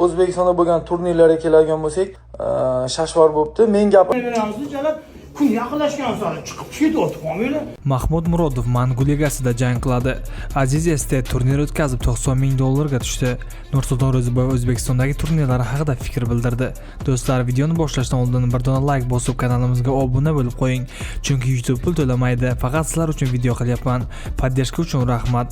O'zbekistonda bo'lgan turnirlarga keladigan bo'lsak, shashvar bo'libdi. Men gap Beramiz, jalab kun yaqinlashgan sari chiqib ketyapti homiylar. Mahmud Murodov Mangu ligasida jang qiladi. Aziz ST turnir o'tkazib 90 ming dollarga tushdi. Nursulton Ro'ziboyev O'zbekistondagi turnirlar haqida fikr bildirdi. Do'stlar, videoni boshlashdan oldin bir dona like bosib, kanalimizga obuna bo'lib qo'ying. Chunki YouTube pul to'lamaydi. Faqat sizlar uchun video qilyapman. Поддержка uchun rahmat.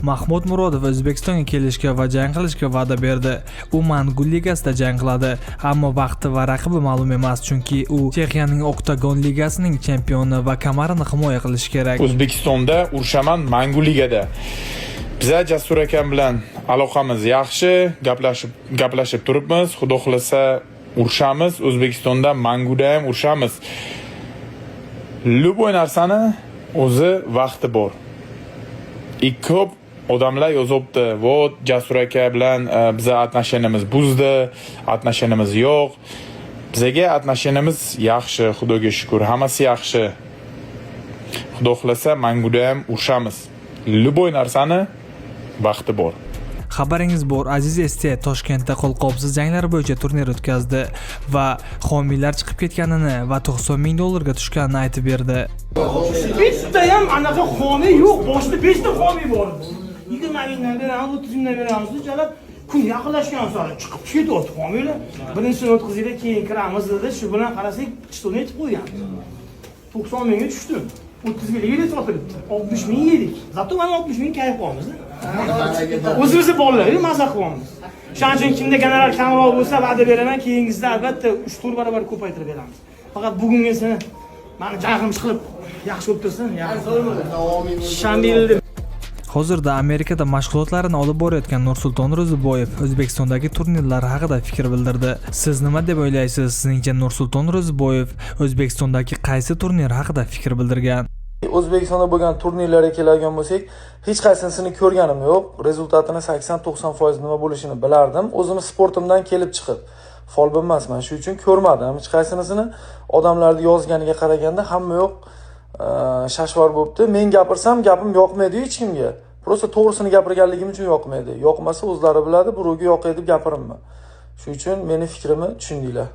Mahmud Murodov O'zbekistonga kelishga va jang qilishga va'da berdi. U Mangu ligasida jang qiladi, ammo vaqti va raqibi ma'lum emas, chunki u Chexiyaning Oktagon ligasining chempioni va kamarini himoya qilishi kerak. O'zbekistonda urushaman Mangu ligada. Biza Jasur akam bilan aloqamiz yaxshi, gaplashib gaplashib turibmiz. Xudo xolasa, urushamiz. O'zbekistonda Manguda ham urushamiz. Любой narsani o'zi vaqti bor. И ko'p odamlar yozibdi: "Вот, Jasur aka bilan biza отношения miz buzdi, отношения miz yo'q." Bizaga отношения miz yaxshi, Xudoga shukur, hammasi yaxshi. Xudo xolasa, Manguda ham urushamiz. Любой narsani vaqti bor. Xabaringiz bor, Aziz ST Toshkentda qo'lqopsiz janglar bo'yicha turnir o'tkazdi va homiylar chiqib ketganini va 90 ming dollarga tushganini aytib berdi. Bitta ham anaqa homiy yo'q. Boshida 5 ta homiy bor edi. 20 mingdan beramiz, 30 mingdan beramiz, jalab kun yaqinlashgan sari chiqib ketyapti homiylar. Birinchisini o'tkazinglar, keyin kiramiz dedi. Shu bilan qarasak, chistoni aytib qo'ygan. 90 mingga tushdi. 30 mingga sotilibdi. 60 ming yedik. Зато mana 60 ming kayf qilyapmiz. O'zimizni bolalar, maza qilyapmiz. Shuning uchun kimda gonorar kamroq bo'lsa, va'da beraman, keyingisida albatta 3-4 barobar ko'paytirib beramiz. Faqat bugungisini mani jag'im chiqib yaxshi bo'lib tursin. Shanba yilda. Hozirda Amerikada mashg'ulotlarini olib borayotgan Nursulton Ro'ziboyev O'zbekistondagi turnirlar haqida fikr bildirdi. Siz nima deb o'ylaysiz? Sizningcha, Nursulton Ro'ziboyev O'zbekistondagi qaysi turnir haqida fikr bildirgan? O'zbekistonda bo'lgan turnirlarga keladigan bo'lsak, hech qaysinisini ko'rganim yo'q. Результат ini 80-90% nima bo'lishini bilardim. O'zimni sportimdan kelib chiqib, folbin emasman, shu uchun ko'rmadim hech qaysinisini. Odamlarni yozganiga qaraganda hamma yoq shashvar bo'libdi. Men gapirsam, gapim yoqmaydi hech kimga. Просто to'g'risini gapirganligim uchun yoqmaydi. Yoqmasa, o'zlari biladi, birovga yoqay deb gapirinma. Shuning uchun meni fikrimni tushundinglar.